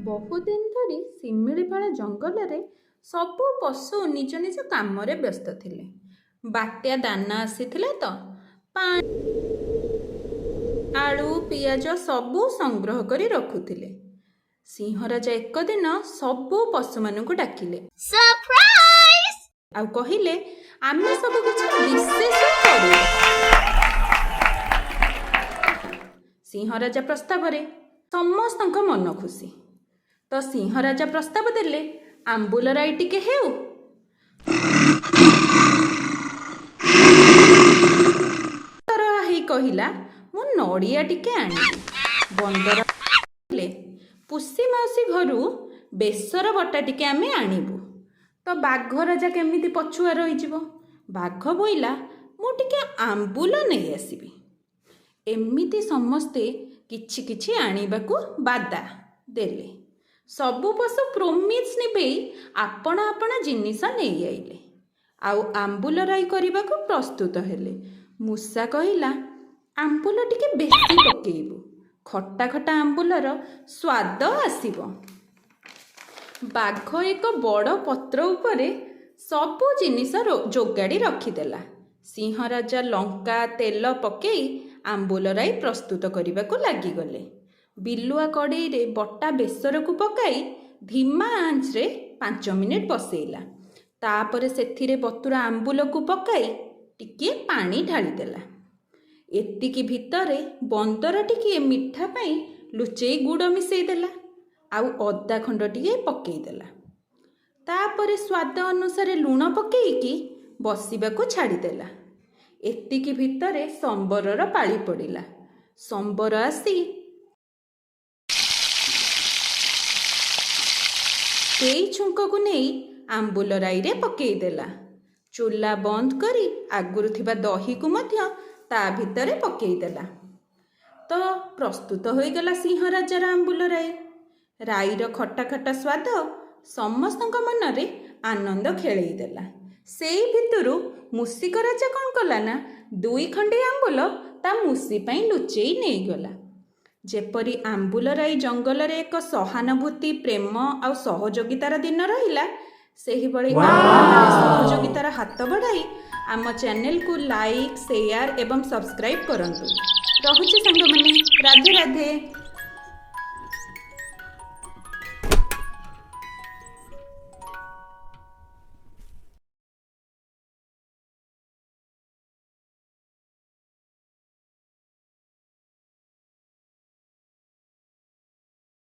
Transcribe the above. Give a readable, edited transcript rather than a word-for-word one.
ବହୁଦିନ ଧରି ଶିମିଳିପାଳ ଜଙ୍ଗଲରେ ସବୁ ପଶୁ ନିଜ ନିଜ କାମରେ ବ୍ୟସ୍ତ ଥିଲେ। ବାତ୍ୟା ଦାନା ଆସିଥିଲା ତ ପାଣି, ଆଳୁ, ପିଆଜ ସବୁ ସଂଗ୍ରହ କରି ରଖୁଥିଲେ। ସିଂହରାଜା ଏକ ଦିନ ସବୁ ପଶୁମାନଙ୍କୁ ଡାକିଲେ Surprise! ଆଉ କହିଲେ, ଆମେ ସବୁ କିଛି ବିଶେଷ କରିବା। ସିଂହରାଜା ପ୍ରସ୍ତାବରେ ସମସ୍ତଙ୍କ ମନ ଖୁସି। ତ ସିଂହରାଜା ପ୍ରସ୍ତାବ ଦେଲେ, ଆମ୍ବୁଲ ରାଇ ଟିକେ ହେଉ। ହେଇ କହିଲା, ମୁଁ ନଡ଼ିଆ ଟିକେ ଆଣିବି। ବନ୍ଦର କହିଲେ, ପୁଷି ମାଉସୀ ଘରୁ ବେସର ବଟା ଟିକେ ଆମେ ଆଣିବୁ। ତ ବାଘ ରାଜା କେମିତି ପଛୁଆ ରହିଯିବ? ବାଘ ବୋଇଲା, ମୁଁ ଟିକେ ଆମ୍ବୁଲ ନେଇ ଆସିବି। ଏମିତି ସମସ୍ତେ କିଛି କିଛି ଆଣିବାକୁ ବାଦା ଦେଲେ। ସବୁ ପଶୁ ପ୍ରୋମିସ୍ ନିଭେଇ ଆପଣା ଆପଣା ଜିନିଷ ନେଇ ଆଇଲେ ଆଉ ଆମ୍ବୁଲ ରାଇ କରିବାକୁ ପ୍ରସ୍ତୁତ ହେଲେ। ମୂଷା କହିଲା, ଆମ୍ବୁଲ ଟିକେ ବେଶୀ ପକେଇବୁ, ଖଟା ଖଟା ଆମ୍ବୁଲର ସ୍ୱାଦ ଆସିବ। ବାଘ ଏକ ବଡ଼ ପତ୍ର ଉପରେ ସବୁ ଜିନିଷ ଯୋଗାଡ଼ି ରଖିଦେଲା। ସିଂହରାଜା ଲଙ୍କା ତେଲ ପକେଇ ଆମ୍ବୁଲ ରାଇ ପ୍ରସ୍ତୁତ କରିବାକୁ ଲାଗିଗଲେ। ବିଲୁଆ କଡ଼େଇରେ ବଟା ବେସରକୁ ପକାଇ ଧୀମା ଆଞ୍ଚରେ 5 ମିନିଟ୍ ବସେଇଲା। ତାପରେ ସେଥିରେ ବତୁରା ଆମ୍ବୁଲକୁ ପକାଇ ଟିକିଏ ପାଣି ଢାଳିଦେଲା। ଏତିକି ଭିତରେ ବନ୍ଦର ଟିକିଏ ମିଠା ପାଇଁ ଲୁଚେଇ ଗୁଡ଼ ମିଶେଇ ଦେଲା ଆଉ ଅଦା ଖଣ୍ଡ ଟିକେ ପକେଇଦେଲା। ତାପରେ ସ୍ୱାଦ ଅନୁସାରେ ଲୁଣ ପକେଇକି ବସିବାକୁ ଛାଡ଼ିଦେଲା। ଏତିକି ଭିତରେ ସମ୍ବରର ପାଳି ପଡ଼ିଲା। ସମ୍ବର ଆସି ସେଇ ଛୁଙ୍କକୁ ନେଇ ଆମ୍ବୁଲ ରାଇରେ ପକେଇଦେଲା। ଚୁଲା ବନ୍ଦ କରି ଆଗରୁ ଥିବା ଦହିକୁ ମଧ୍ୟ ତା ଭିତରେ ପକେଇଦେଲା। ତ ପ୍ରସ୍ତୁତ ହୋଇଗଲା ସିଂହରାଜାର ଆମ୍ବୁଲ ରାଇ। ରାଇର ଖଟା ଖଟା ସ୍ୱାଦ ସମସ୍ତଙ୍କ ମନରେ ଆନନ୍ଦ ଖେଳେଇ ଦେଲା। ସେଇ ଭିତରୁ ମୂଷିକ ରାଜା କ'ଣ କଲା ନା, ଦୁଇ ଖଣ୍ଡି ଆମ୍ବୁଲ ତା ମୂଷି ପାଇଁ ଲୁଚେଇ ନେଇଗଲା। ଯେପରି ଆମ୍ବୁଲ ରାଇ ଜଙ୍ଗଲରେ ଏକ ସହାନୁଭୂତି, ପ୍ରେମ ଆଉ ସହଯୋଗିତାର ଦିନ ରହିଲା, ସେହିଭଳି ଆପଣମାନେ ସହଯୋଗିତାର ହାତ ବଢ଼ାଇ ଆମ ଚ୍ୟାନେଲକୁ ଲାଇକ୍, ସେୟାର ଏବଂ ସବସ୍କ୍ରାଇବ୍ କରନ୍ତୁ। ରହୁଛି ସାଙ୍ଗମାନେ, ରାଧେ ରାଧେ।